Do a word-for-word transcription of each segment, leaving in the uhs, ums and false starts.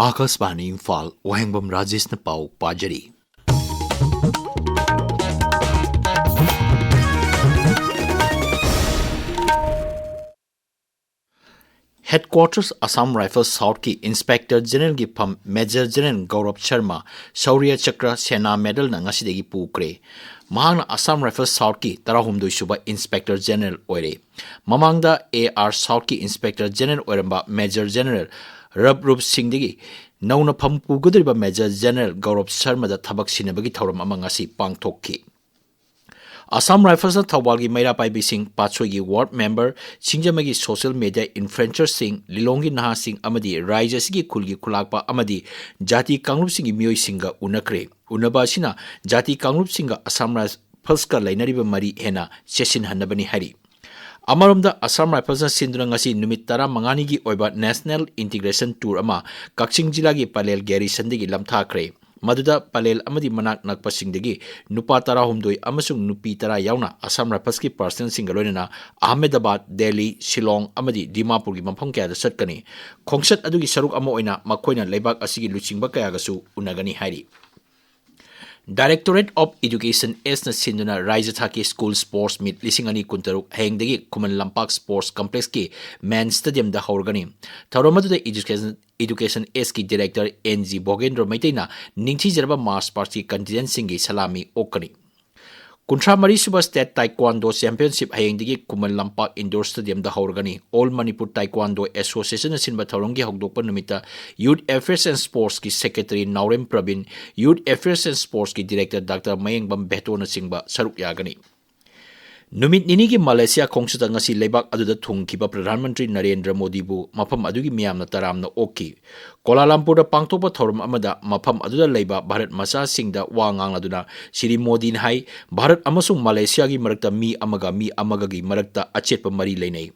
ꯑꯥꯀꯥꯁꯕꯥꯅꯤ ꯏꯝꯐꯥꯜ, ꯋꯥꯍꯦꯡꯕꯝ ꯔꯥꯖꯦꯁꯅ ꯄꯥꯎ ꯄꯥꯖꯔꯤ꯫ Headquarters Assam Rifles Southꯀꯤ Inspector Generalꯒꯤ ꯐꯝ Major General ꯒꯧꯔꯕ Sharma ꯁꯧꯔꯤꯌ ꯆꯀ꯭ꯔ ꯁꯦꯅꯥ ꯃꯦꯗꯜꯅ ꯉꯁꯤꯗꯒꯤ ꯄꯨꯈ꯭ꯔꯦ꯫ ꯃꯍꯥꯛꯅ Assam Rifles Southꯀꯤ ꯇꯔꯥꯍꯨꯝꯗꯣꯏ ꯁꯨꯕ Inspector General ꯑꯣꯏꯔꯦ꯫ ꯃꯃꯥꯡꯗ ꯑꯦ ꯑꯥꯔ Southꯀꯤ Inspector General ꯑꯣꯏꯔꯝꯕ Major General ꯔꯕ ꯔꯨꯞ ꯁꯤꯡꯗꯒꯤ ꯅꯧꯅ ꯐꯝ ꯄꯨꯒꯗꯧꯔꯤꯕ Major General ꯒꯧꯔꯕ ꯁꯔꯃꯗ ꯊꯕꯛ ꯁꯤꯟꯅꯕꯒꯤ ꯊꯧꯔꯝ ꯑꯃ ꯉꯁꯤ ꯄꯥꯡꯊꯣꯛꯈꯤ꯫ Assam Riflesꯅ ꯊꯧꯕꯥꯜꯒꯤ ꯃꯩꯔꯥ ꯄꯥꯏꯕꯤꯁꯤꯡ, ꯄꯥꯠꯁꯣꯏꯒꯤ ward member, ꯁꯤꯡꯖꯃꯩꯒꯤ social media influencerꯁꯤꯡ, ꯂꯤꯂꯣꯡꯒꯤ ꯅꯍꯥꯁꯤꯡ ꯑꯃꯗꯤ ꯔꯥꯏꯖ꯭ꯌ ꯑꯁꯤꯒꯤ ꯈꯨꯜꯒꯤ ꯈꯨꯂꯥꯛꯄ ꯑꯃꯗꯤ ꯖꯥꯇꯤ ꯀꯥꯡꯂꯨꯞꯁꯤꯡꯒꯤ ꯃꯤꯑꯣꯏꯁꯤꯡꯒ ꯎꯅꯈ꯭ꯔꯦ꯫ ꯎꯅꯕ ꯑꯁꯤꯅ ꯖꯥꯇꯤ ꯀꯥꯡꯂꯨꯞꯁꯤꯡꯒ Assam Riflesꯀ ꯂꯩꯅꯔꯤꯕ ꯃꯔꯤ ꯍꯦꯟꯅ ꯆꯦꯠꯁꯤꯟꯍꯟꯅꯕꯅꯤ ꯍꯥꯏꯔꯤ꯫ ꯑꯃꯔꯣꯝꯗ Assam Riflesꯅ ꯁꯤꯟꯗꯨꯅ ꯉꯁꯤ ꯅꯨꯃꯤꯠ ꯇꯔꯥꯃꯉꯥꯅꯤꯒꯤ ꯑꯣꯏꯕ National Integration Tour ꯑꯃ ꯀꯛꯆꯤꯡ ꯖꯤꯂꯥꯒꯤ ꯄꯂꯦꯜ garrisonꯗꯒꯤ ꯂꯝꯊꯥꯈ꯭ꯔꯦ꯫ ꯃꯗꯨꯗ ꯄꯂꯦꯜ ꯑꯃꯗꯤ ꯃꯅꯥꯛ ꯅꯛꯄꯁꯤꯡꯗꯒꯤ ꯅꯨꯄꯥ ꯇꯔꯥꯍꯨꯝꯗꯣꯏ ꯑꯃꯁꯨꯡ ꯅꯨꯄꯤ ꯇꯔꯥ ꯌꯥꯎꯅ Assam Riflesꯀꯤ personnelꯁꯤꯡꯒ ꯂꯣꯏꯅꯅ ꯑꯍꯃꯦꯗꯕꯥꯗ, ꯗꯦꯜꯂꯤ, ꯁꯤꯂꯣꯡ ꯑꯃꯗꯤ ꯗꯤꯃꯥꯄꯨꯔꯒꯤ ꯃꯐꯝ ꯀꯌꯥꯗ ꯆꯠꯀꯅꯤ꯫ ꯈꯣꯡꯆꯠ ꯑꯗꯨꯒꯤ ꯁꯔꯨꯛ ꯑꯃ ꯑꯣꯏꯅ ꯃꯈꯣꯏꯅ ꯂꯩꯕꯥꯛ ꯑꯁꯤꯒꯤ ꯂꯨꯆꯤꯡꯕ ꯀꯌꯥꯒꯁꯨ ꯎꯅꯒꯅꯤ ꯍꯥꯏꯔꯤ꯫ Directorate of Education Sna ꯁꯤꯟꯗꯨꯅ ꯔꯥꯏꯖ꯭ꯌ ꯊꯥꯛꯀꯤ School Sports Meet ꯂꯤꯁꯤꯡ ꯑꯅꯤ ꯀꯨꯟꯇꯔꯨꯛ ꯍꯌꯦꯡꯗꯒꯤ ꯈꯨꯃꯟ ꯂꯝꯄꯥꯛ Sports Complexꯀꯤ main stadiumꯗ ꯍꯧꯔꯒꯅꯤ꯫ ꯊꯧꯔꯝ ꯑꯗꯨꯗ Education, Education Sꯒꯤ Director ꯑꯦꯟ ꯖꯤ ꯚꯣꯒꯦꯟꯗ꯭ꯔꯣ ꯃꯩꯇꯩꯅ ꯅꯤꯡꯊꯤꯖꯔꯕ march pastꯀꯤ contingentꯁꯤꯡꯒꯤ ꯁꯂꯥꯃꯤ ꯑꯣꯛꯀꯅꯤ꯫ ꯀꯨꯟꯊ꯭ꯔꯥ ꯃꯔꯤ ꯁꯨꯕ State Taekwondo Championship ꯍꯌꯦꯡꯗꯒꯤ Khuman Lampak Indoor Stadiumꯗ ꯍꯧꯔꯒꯅꯤ꯫ All Manipur Taekwondo Associationꯅ ꯁꯤꯟꯕ ꯊꯧꯔꯝꯒꯤ ꯍꯧꯗꯣꯛꯄ ꯅꯨꯃꯤꯠꯇ Youth Affairs and Sportsꯀꯤ Secretary Naorem Praveen, Youth Affairs and Sportsꯀꯤ Director Doctor ꯃꯌꯦꯡꯕꯝ ꯚꯦꯇꯣꯅꯆꯤꯡꯕ ꯁꯔꯨꯛ ꯌꯥꯒꯅꯤ꯫ ꯅꯨꯃꯤꯠ ꯅꯤꯅꯤꯒꯤ ꯃꯂꯦꯁꯤꯌꯥ ꯈꯣꯡꯆꯠꯇ ꯉꯁꯤ ꯂꯩꯕꯥꯛ ꯑꯗꯨꯗ ꯊꯨꯡꯈꯤꯕ ꯄ꯭ꯔꯙꯥꯟ ꯃꯟꯇ꯭ꯔꯤ ꯅꯔꯦꯟꯗ꯭ꯔ ꯃꯣꯗꯤꯕꯨ ꯃꯐꯝ ꯑꯗꯨꯒꯤ ꯃꯤꯌꯥꯝꯅ ꯇꯔꯥꯝꯅ ꯑꯣꯛꯈꯤ꯫ ꯀꯣꯂꯥꯂꯝꯄꯨꯔꯗ ꯄꯥꯡꯊꯣꯛꯄ ꯊꯧꯔꯝ ꯑꯃꯗ ꯃꯐꯝ ꯑꯗꯨꯗ ꯂꯩꯕ ꯚꯥꯔꯠ ꯃꯆꯥꯁꯤꯡꯗ ꯋꯥ ꯉꯥꯡꯂꯗꯨꯅ ꯁ꯭ꯔꯤ ꯃꯣꯗꯤꯅ ꯍꯥꯏ, ꯚꯥꯔꯠ ꯑꯃꯁꯨꯡ ꯃꯂꯦꯁꯤꯌꯥꯒꯤ ꯃꯔꯛꯇ ꯃꯤ ꯑꯃꯒ ꯃꯤ ꯑꯃꯒꯒꯤ ꯃꯔꯛꯇ ꯑꯆꯦꯠꯄ ꯃꯔꯤ ꯂꯩꯅꯩ꯫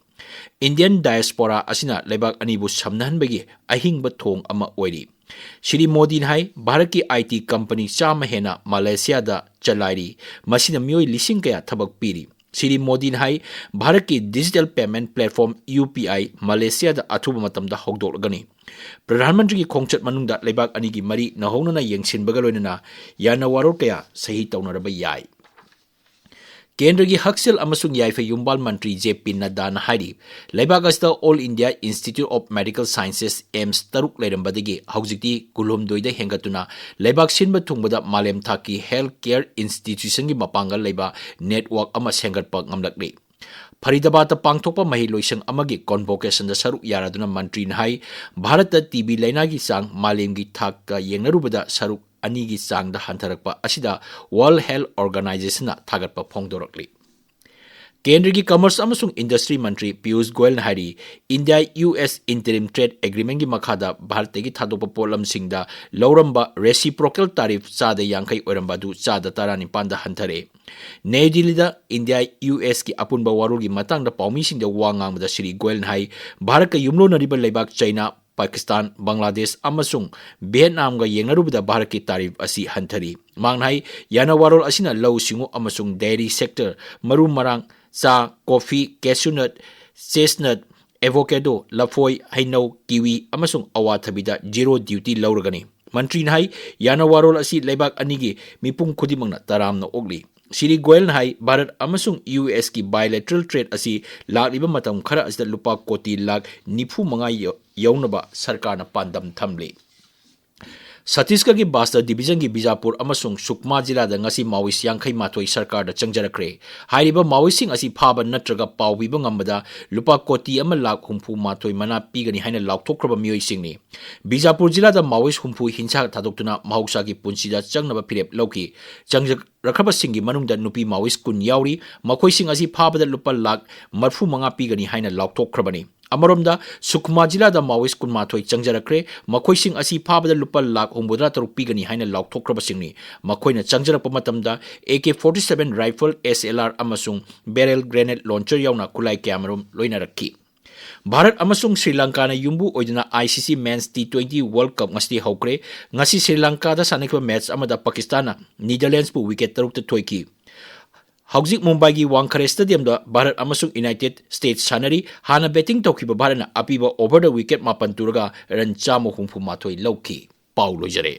Indian diaspora ꯑꯁꯤꯅ ꯂꯩꯕꯥꯛ ꯑꯅꯤꯕꯨ ꯁꯝꯅꯍꯟꯕꯒꯤ ꯑꯍꯤꯡꯕ ꯊꯣꯡ ꯑꯃ ꯑꯣꯏꯔꯤ꯫ ꯁ꯭ꯔꯤ ꯃꯣꯗꯤꯅ ꯍꯥꯏ, ꯚꯥꯔꯠꯀꯤ ꯑꯥꯏ ꯇꯤ company ꯆꯥꯝꯃ ꯍꯦꯟꯅ ꯃꯂꯦꯁꯤꯌꯥꯗ ꯆꯂꯥꯏꯔꯤ, ꯃꯁꯤꯅ ꯃꯤꯑꯣꯏ ꯂꯤꯁꯤꯡ ꯀꯌꯥ ꯊꯕꯛ ꯄꯤꯔꯤ꯫ ꯁ꯭ꯔꯤ ꯃꯣꯗꯤꯅ ꯍꯥꯏ, ꯚꯥꯔꯠꯀꯤ digital payment platform UPI ꯃꯂꯦꯁꯤꯌꯥꯗ ꯑꯊꯨꯕ ꯃꯇꯝꯗ ꯍꯧꯗꯣꯛꯂꯒꯅꯤ꯫ ꯄ꯭ꯔꯙꯥꯟ ꯃꯟꯇ꯭ꯔꯤꯒꯤ ꯈꯣꯡꯆꯠ ꯃꯅꯨꯡꯗ ꯂꯩꯕꯥꯛ ꯑꯅꯤꯒꯤ ꯃꯔꯤ ꯅꯧꯍꯧꯅꯅ ꯌꯦꯡꯁꯤꯟꯕꯒ ꯂꯣꯏꯅꯅ ꯌꯥꯅ ꯋꯥꯔꯣꯜ ꯀꯌꯥ ꯁꯍꯤ ꯇꯧꯅꯔꯕ ꯌꯥꯏ꯫ ꯀꯦꯟꯗ꯭ꯔꯒꯤ ꯍꯛꯁꯦꯜ ꯑꯃꯁꯨꯡ ꯌꯥꯏꯐ ꯌꯨꯝꯕꯥꯜ ꯃꯟꯇ꯭ꯔꯤ ꯖꯦ ꯄꯤ ꯅꯗ꯭ꯗꯥꯅ ꯍꯥꯏꯔꯤ, ꯂꯩꯕꯥꯛ ꯑꯁꯤꯗ All India Institute of Medical Sciences, AIIMS, ꯇꯔꯨꯛ ꯂꯩꯔꯝꯕꯗꯒꯤ ꯍꯧꯖꯤꯛꯇꯤ ꯀꯨꯟꯍꯨꯝꯗꯣꯏꯗ ꯍꯦꯟꯒꯠꯇꯨꯅ ꯂꯩꯕꯥꯛ ꯁꯤꯟꯕ ꯊꯨꯡꯕꯗ ꯃꯥꯂꯦꯝ ꯊꯥꯛꯀꯤ health care institutionꯒꯤ ꯃꯄꯥꯡꯒꯜ ꯂꯩꯕ network ꯑꯃ ꯁꯦꯝꯒꯠꯄ ꯉꯝꯂꯛꯂꯤ꯫ ꯐꯔꯤꯗꯥꯕꯥꯗꯇ ꯄꯥꯡꯊꯣꯛꯄ ꯃꯍꯩ ꯂꯣꯏꯁꯪ ꯑꯃꯒꯤ convocationꯗ ꯁꯔꯨꯛ ꯌꯥꯔꯗꯨꯅ ꯃꯟꯇ꯭ꯔꯤꯅ ꯍꯥꯏ, ꯚꯥꯔꯠꯇ TB ꯂꯩꯅꯥꯒꯤ ꯆꯥꯡ ꯃꯥꯂꯦꯝꯒꯤ ꯊꯥꯛꯀ ꯌꯦꯡꯅꯔꯨꯕꯗ ꯁꯔꯨꯛ ꯑꯅꯤꯒꯤ ꯆꯥꯡꯗ ꯍꯟꯊꯔꯛꯄ ꯑꯁꯤꯗ World Health Organizationꯅ ꯊꯥꯒꯠꯄ ꯐꯣꯡꯗꯣꯔꯛꯂꯤ꯫ ꯀꯦꯟꯗ꯭ꯔꯒꯤ commerce ꯑꯃꯁꯨꯡ industry ꯃꯟꯇ꯭ꯔꯤ ꯄꯤꯌꯨꯁ ꯒꯣꯌꯜꯅ ꯍꯥꯏꯔꯤ, India US interim trade agreementꯀꯤ ꯃꯈꯥꯗ ꯚꯥꯔꯠꯇꯒꯤ ꯊꯥꯗꯣꯛꯄ ꯄꯣꯠꯂꯝꯁꯤꯡꯗ ꯂꯧꯔꯝꯕ reciprocal tariff ꯆꯥꯗ ꯌꯥꯡꯈꯩ ꯑꯣꯏꯔꯝꯕ ꯑꯗꯨ ꯆꯥꯗ ꯇꯔꯥꯅꯤꯄꯥꯟꯗ ꯍꯟꯊꯔꯦ꯫ ꯅ꯭ꯌꯨ ꯗꯤꯜꯂꯤꯗ India USꯀꯤ ꯑꯄꯨꯟꯕ ꯋꯥꯔꯣꯜꯒꯤ ꯃꯇꯥꯡꯗ ꯄꯥꯎꯃꯤꯁꯤꯡꯗ ꯋꯥ ꯉꯥꯡꯕꯗ ꯁ꯭ꯔꯤ ꯒꯣꯌꯜꯅ ꯍꯥꯏ, ꯚꯥꯔꯠꯀ ꯌꯨꯝꯂꯣꯟꯅꯔꯤꯕ ꯂꯩꯕꯥꯛ ꯆꯩꯅꯥ, ꯄꯥꯀꯤꯁꯇꯥꯟ, ꯕꯪꯒ꯭ꯂꯥꯗꯦꯁ ꯑꯃꯁꯨꯡ ꯚꯤꯌꯦꯠꯅꯥꯝꯒ ꯌꯦꯡꯅꯔꯨꯕꯗ ꯚꯥꯔꯠꯀꯤ tariff ꯑꯁꯤ ꯍꯟꯊꯔꯤ꯫ ꯃꯍꯥꯛꯅ ꯍꯥꯏ, ꯌꯥꯅ ꯋꯥꯔꯣꯜ ꯑꯁꯤꯅ ꯂꯧꯎ ꯁꯤꯡꯎ ꯑꯃꯁꯨꯡ dairy sector, ꯃꯔꯨ ꯃꯔꯥꯡ, ꯆꯥ, coffee, cashew nut, chestnut, avocado, ꯂꯐꯣꯏ, ꯍꯩꯅꯧ, kiwi ꯑꯃꯁꯨꯡ ꯑꯋꯥꯊꯕꯤꯗ zero duty ꯂꯧꯔꯒꯅꯤ꯫ ꯃꯟꯇ꯭ꯔꯤꯅ ꯍꯥꯏ, ꯌꯥꯅ ꯋꯥꯔꯣꯜ ꯑꯁꯤ ꯂꯩꯕꯥꯛ ꯑꯅꯤꯒꯤ ꯃꯤꯄꯨꯝ ꯈꯨꯗꯤꯡꯃꯛꯅ ꯇꯔꯥꯝꯅ ꯑꯣꯛꯂꯤ꯫ ꯁ꯭ꯔꯤ ꯒꯣꯌꯜꯅ ꯍꯥꯏ, ꯚꯥꯔꯠ ꯑꯃꯁꯨꯡ USꯀꯤ bilateral trade ꯑꯁꯤ ꯂꯥꯛꯂꯤꯕ ꯃꯇꯝ ꯈꯔ ꯑꯁꯤꯗ ꯂꯨꯄꯥ ꯀꯣꯇꯤ ꯂꯥꯈ ꯅꯤꯐꯨ ꯃꯉꯥ ꯌꯧ-, ꯌꯧꯅꯕ ꯁꯔꯀꯥꯔꯅ ꯄꯥꯟꯗꯝ ꯊꯝꯂꯤ꯫ ꯁꯠꯇꯤꯁꯒꯔꯒꯤ ꯕꯥꯁꯇꯔ divisionꯒꯤ ꯕꯤꯖꯥꯄꯨꯔ ꯑꯃꯁꯨꯡ ꯁꯨꯛꯃꯥ ꯖꯤꯂꯥꯗ ꯉꯁꯤ ꯃꯥꯑꯣꯏꯁ ꯌꯥꯡꯈꯩ ꯃꯥꯊꯣꯏ ꯁꯔꯀꯥꯔꯗ ꯆꯪꯖꯔꯛꯈ꯭ꯔꯦ꯫ ꯍꯥꯏꯔꯤꯕ ꯃꯥꯑꯣꯏꯁꯤꯡ ꯑꯁꯤ ꯐꯥꯕ ꯅꯠꯇ꯭ꯔꯒ ꯄꯥꯎ ꯄꯤꯕ ꯉꯝꯕꯗ ꯂꯨꯄꯥ ꯀꯣꯇꯤ ꯑꯃ ꯂꯥꯈ ꯍꯨꯝꯐꯨ ꯃꯥꯊꯣꯏ ꯃꯅꯥ ꯄꯤꯒꯅꯤ ꯍꯥꯏꯅ ꯂꯥꯎꯊꯣꯛꯈ꯭ꯔꯕ ꯃꯤꯑꯣꯏꯁꯤꯡꯅꯤ꯫ ꯕꯤꯖꯥꯄꯨꯔ ꯖꯤꯂꯥꯗ ꯃꯥꯑꯣꯏꯁ ꯍꯨꯝꯐꯨ ꯍꯤꯡꯁꯥ ꯊꯥꯗꯣꯛꯇꯨꯅ ꯃꯍꯧꯁꯥꯒꯤ ꯄꯨꯟꯁꯤꯗ ꯆꯪꯅꯕ ꯐꯤꯔꯦꯞ ꯂꯧꯈꯤ꯫ ꯆꯪꯖꯔꯛꯈ꯭ꯔꯕꯁꯤꯡꯒꯤ ꯃꯅꯨꯡꯗ ꯅꯨꯄꯤ ꯃꯥꯑꯣꯏꯁ ꯀꯨꯟ ꯌꯥꯎꯔꯤ꯫ ꯃꯈꯣꯏꯁꯤꯡ ꯑꯁꯤ ꯐꯥꯕꯗ ꯂꯨꯄꯥ ꯂꯥꯈ ꯃꯔꯤꯐꯨ ꯃꯉꯥ ꯄꯤꯒꯅꯤ ꯍꯥꯏꯅ ꯂꯥꯎꯊꯣꯛꯈ꯭ꯔꯕꯅꯤ꯫ ꯑꯃꯔꯣꯝꯗ, ꯁꯨꯛꯃꯥ ꯖꯤꯂꯥꯗ ꯃꯥꯑꯣꯏꯁ ꯀꯨꯟꯃꯥꯊꯣꯏ ꯆꯪꯖꯔꯛꯈ꯭ꯔꯦ꯫ ꯃꯈꯣꯏꯁꯤꯡ ꯑꯁꯤ ꯐꯥꯕꯗ ꯂꯨꯄꯥ ꯂꯥꯈ ꯍꯨꯝꯐꯨꯇꯔꯥ ꯇꯔꯨꯛ ꯄꯤꯒꯅꯤ ꯍꯥꯏꯅ ꯂꯥꯎꯊꯣꯛꯈ꯭ꯔꯕꯁꯤꯡꯅꯤ꯫ ꯃꯈꯣꯏꯅ ꯆꯪꯖꯔꯛꯄ ꯃꯇꯝꯗ AK forty seven rifle, SLR ꯑꯃꯁꯨꯡ barrel grenade launcher ꯌꯥꯎꯅ ꯈꯨꯠꯂꯥꯏ ꯀꯌꯥꯃꯔꯨꯝ ꯂꯣꯏꯅꯔꯛꯈꯤ꯫ ꯚꯥꯔꯠ ꯑꯃꯁꯨꯡ ꯁ꯭ꯔꯤ ꯂꯪꯀꯥꯅ ꯌꯨꯝꯕꯨ ꯑꯣꯏꯗꯨꯅ ICC Men's T twenty World Cup ꯉꯁꯤꯗꯤ ꯍꯧꯈ꯭ꯔꯦ꯫ ꯉꯁꯤ ꯁ꯭ꯔꯤ ꯂꯪꯀꯥꯗ ꯁꯥꯟꯅꯈꯤꯕ match ꯑꯃꯗ ꯄꯥꯀꯤꯁꯇꯥꯟꯅ ꯅꯤꯗꯔꯂꯦꯟꯁꯄꯨ wicket ꯇꯔꯨꯛꯇ ꯊꯣꯏꯈꯤ꯫ ꯍꯧꯖꯤꯛ ꯃꯨꯝꯕꯥꯏꯒꯤ ꯋꯥꯡꯈꯔꯦ ꯁ꯭ꯇꯦꯗꯤꯌꯝꯗ ꯚꯥꯔꯠ ꯑꯃꯁꯨꯡ ꯌꯨꯅꯥꯏꯇꯦꯗ ꯁ꯭ꯇꯦꯠꯁ ꯁꯥꯟꯅꯔꯤ꯫ ꯍꯥꯟꯅ ꯕꯦꯇꯤꯡ ꯇꯧꯈꯤꯕ ꯚꯥꯔꯠꯅ ꯑꯄꯤꯕ ꯑꯣꯚꯔꯗ ꯋꯤꯀꯦꯠ ꯃꯥꯄꯟ ꯇꯨꯔꯒ ꯔꯟ ꯆꯥꯝꯃ ꯍꯨꯝꯐꯨ ꯃꯥꯊꯣꯏ ꯂꯧꯈꯤ꯫ ꯄꯥꯎ ꯂꯣꯏꯖꯔꯦ꯫